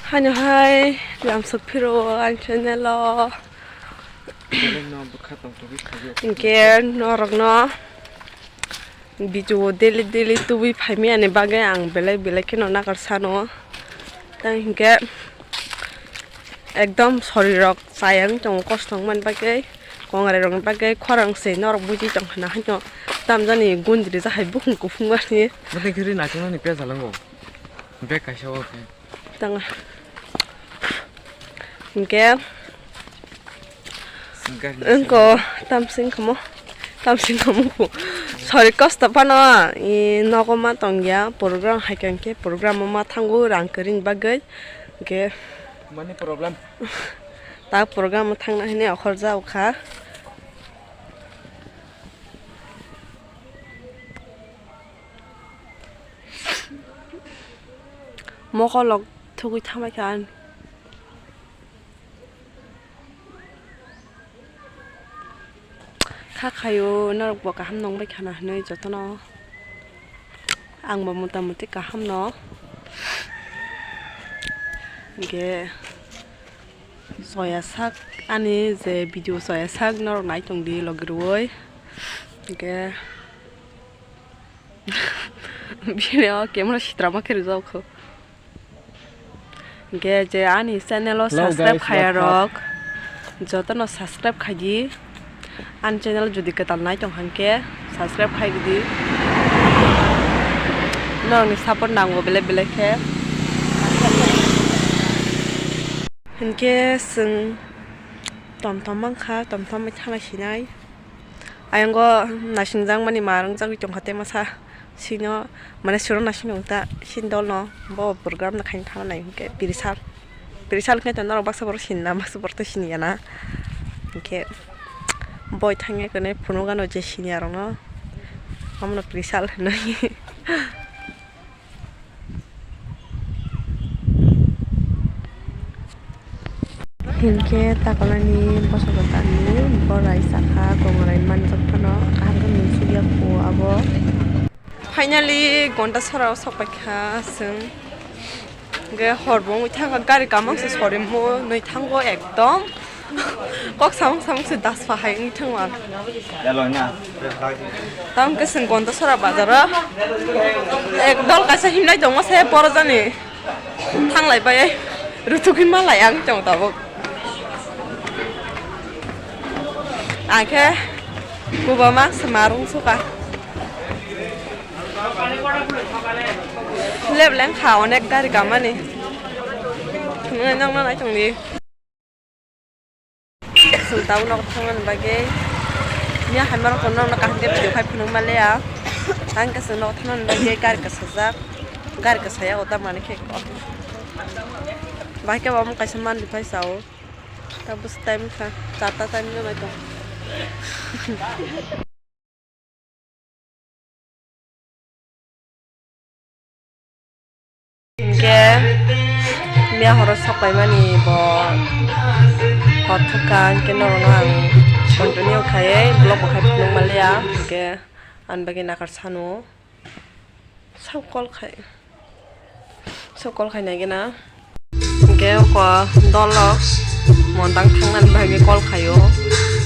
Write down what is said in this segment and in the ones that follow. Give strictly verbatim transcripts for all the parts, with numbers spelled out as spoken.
Haino hai lamsok phiro ang channel o. Channel no bwkha tong togwi khayo. Hinkhe norokno video daily daily tubui phaimani bagwi ang belai belai kheno nakar sano. Tang hinkhe ekdom sorirok chayang tongo kosto wngmani bagwi, kongrai rokni bagwi khorang se norok buji tong khana haino tamjani gundri jahai bukhung kuphung ani. Mwtai khiri naisingmani pesa lango. Bag kaisa o khe. Tanga. Hinkhe. Wngko tamsing kamo. Tamsing kamo ko. Sorry, kosto phano. I nogo ma tongya. Program hai khe program o ma thango rang kwrwini bagwi. Hinkhe. Mani problem. Ta program o thangna hini okhorjak kha. Mokolok thugwi thamai kha ang. Kha khaio norok bo kaham nongbai khana hinwi jotono. Ang bo mota moti kaham no. Hinkhe soya sak ani je video soya sak norok nai tongdi logi rwui. Hinkhe bini o camera sitrama khe rijak kho. Hinkhe je ani channel o Hello subscribe guys, khaya what's up? Rok jotono subscribe khaidi. Ani channel jodi kwtal nai tong kha hinkhe subscribe khai di. Norokni support nango belai belai khe. Hinkhe chwng tom tom mankha, tom tom bai thana sinai. Ayang o naisingjakmani ma rwngjagwi tongkha tei masa sino, mane suro naising tongkha sini dolno bo program no khaina thangna nai hinkhe birisal birisal khe norok baksa borok sinina baksa borok tei siniya na hinkhe boi thangya khe phunukgano je siniya rokno omono birisal hinwi. Hinkhe takolani bosok kwtalni borai chakha kongrai manjak phano kaham khe munsukya kho abo. Finally gonta sora o sokpaikha chwng. Hinkhe hor bo wngwi thangkha gari kamang se sorimo nwi thango ekdom. Kok samung samung se daspa hai wngwi thangma. Yalo na. Tamo khe chwng Gondasora bazaro ek dol kaisa himlai tongo se borok jani thanglai bai rutukgwi malai ang tong tabuk. Ang khe kubama se marung suka. Leb leng kha onek gari kamani. Nang nang nai tong di. Chwng tabuk nogo thangnani bagwi miya hamya rok no kaham khe video khai phunuk manliya. Ang khe chwng nogo thangnani bagwi gari kwsajak, gari kwsaya o tamani khe ko. Bahai khe bo omo kaisa manli phai sao. Tabuk time kha, charta time no nai tong. Hinkhe miya horo sokpaimani bo hor thukha, hinkhe norokno ang continue khaiwi vlog bo khai phunuk manliya, hinkhe ani bagwi nakar sano. Sok call khai, sok call khai nai gana. Hinkhe oko dolo montang thangnani bagwi call khaio.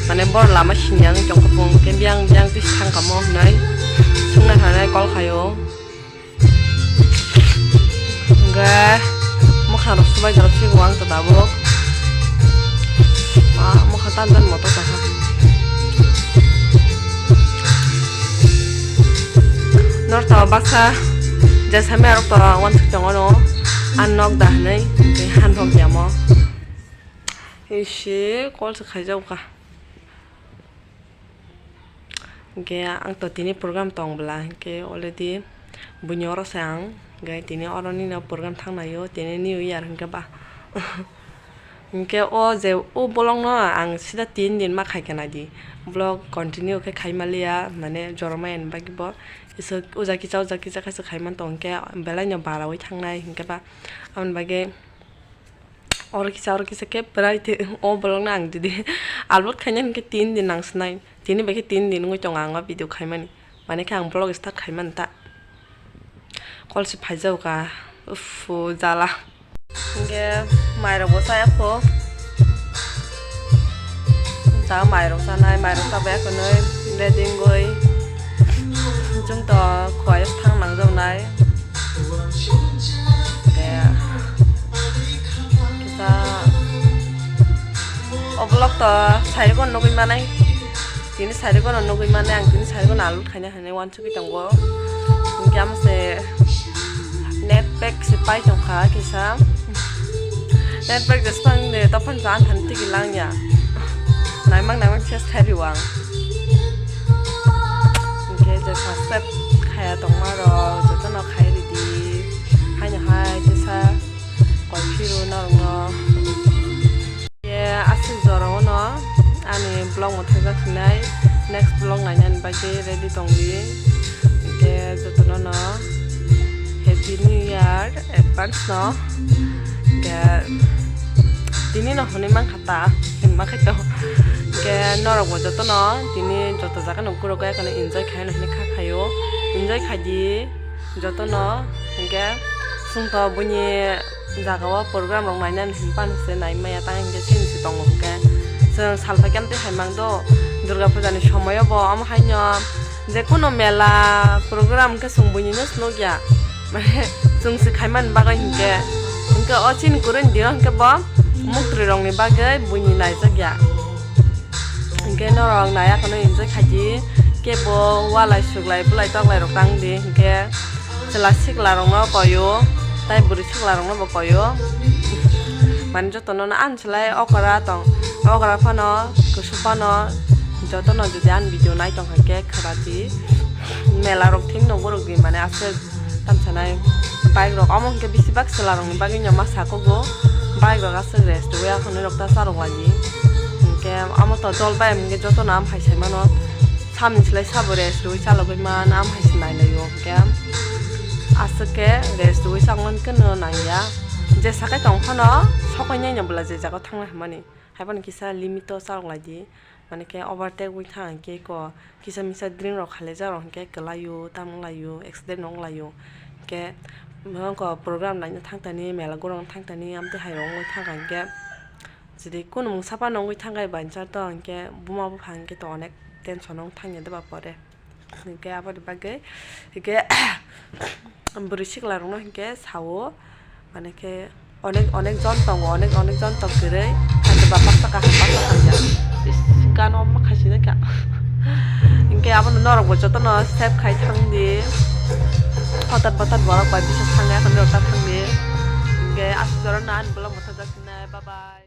Mane bor lama sini ang tongkha bo hinkhe biyang biyang twi thangkha mo hinwi sungna thangnai call khaio. Hinkhe mwkhang rok subai jorok se bo ang to tabuk. Ah, mwkhang tan tan moto kaha. Norok to baksa je samya rok to wansuk tongo no. Ang nok da hinwi tei han rok yamo. Isi call se khaijak kha. Hinkhe ang to tini program tong bwla hinkhe already buini oro se ang hinkhe tini oro nini program thang naio tini new year hinkhe ba. Hinkhe o je o vlog no ang sida tin din ma khai khe naidi vlog continue khe khai manliya mane jorma yani bagwi bo uja kisa uja kisa khe se khai man tong hinkhe belai no barawi thangnai hinkhe ba aboni bagwi. Oro kisa, oro kisa khe bwrai twi o vlog no ang jodi upload khaina hinkhe tin din nang sinai. Tini bai khe tin din wngwi tongo ang o video khaimani. Mane khe ang vlog start khaimani ta. Call se phaijago ka. Uff, jala. Hingke mairok bo chaya kho. Ta mairok chanai, mairok chabai khonoi ready wngoi. Chwng to khwlai thang nang jaknai. Te kisa o vlog to sairok nugui manai. Tini sairok no nugui manai, ang tini sairok no alu khaina hinwi uansugui tongo. Hingke amo se net pack se pai tongkha kisa. Net pack je swpang de, tophan sa ang thani tigi langya. Naimang naimang ses khai riwang. Hingke je subscribe khaya tongma rok jotono khai ridi. Haino hai kisa koi phiru norokno. Ye aswk jora o no ani vlog mwthangjaknai, next vlog nainani bagwi ready tongdi. Hingke jotono no Happy New Year advance no. Hingke tini no hwnwi mankha ta, hinma khe to. Hingke norok bo jotono tini joto jaga no guro gaya kheno enjoy khaino hinwi kha khaio, enjoy khaidi. Jotono hingke chwngto buini jaga o program rok nainani hinphano se naimaya tang hingke chini se tongo hingke chwng salphaikhe amtwi hai mangdo Durga puja ni somoyo bo omo haino jekunu mela program hingke chwng buini no se nukya mane chwng se khaimani bagwi hingke hingke o chini kwrwini dino hingke bo muktwi rokni bagwi buini naijakya. Hingke norok naiya kheno enjoy khaidi, kebo walai suglai bulai toklai rok tang di, hingke chwla sikla rok no koyo, tai bwrwi sikla rok no bo koyo. Mane joto no ano selai okra tong, okra phano, kusu phano, joto no jodi ani video nai tong kha khe khwra di. Mela rok thik no borok di mane aswk. Tamsanai bike rok omo hwnkhe besibak chwla rokni bagwi no ma sakugo, bike rok aswk rest rwya hwnwi rok ta charwk lai di. Hwnkhe omo to dol bai hwnkhe jotono am hai sai mano, samni slai sabo rest rwui chalogwi man am hai se nai laio hwnkhe aswk khe rest rwui chakmani khe no nangya, je sakai tong phano sokoi nai no bwla je jaga thangnai hwnmani. Haibani kisa limit o chalok lai di, mane khe overtake wngkha hwnkhe ko kisa misa drink rok khailai jak rok hwnkhe kwlai o, tamo wng lai o, accident wng lai o. Hwnkhe bo wngkha program naina thang thani, mela gorok thang thani, amtwi hai rok wngwi thang kha hwnkhe, jodi kunu mungsa phano wngwi thang kha bai cha to hwnkhe buma bupha hwnkhe to onek tension o wng thang ya doba pore. Hwnkhe aboni bagwi hwnkhe bwrwi sikla rokno hwnkhe sao, mane khe onek onek jon tongo, onek onek jon tong kwrwi, hwnkhe ba baksa kaham baksa hamya. Is, gana omo khaisina kha. Hwnkhe abono norok bo jotono save khai thang di, hotat botat borok bai bisas thangya, norok ta thang di. Hwnkhe aswk jorokno ani vlog mwthajak sinai, bye bye.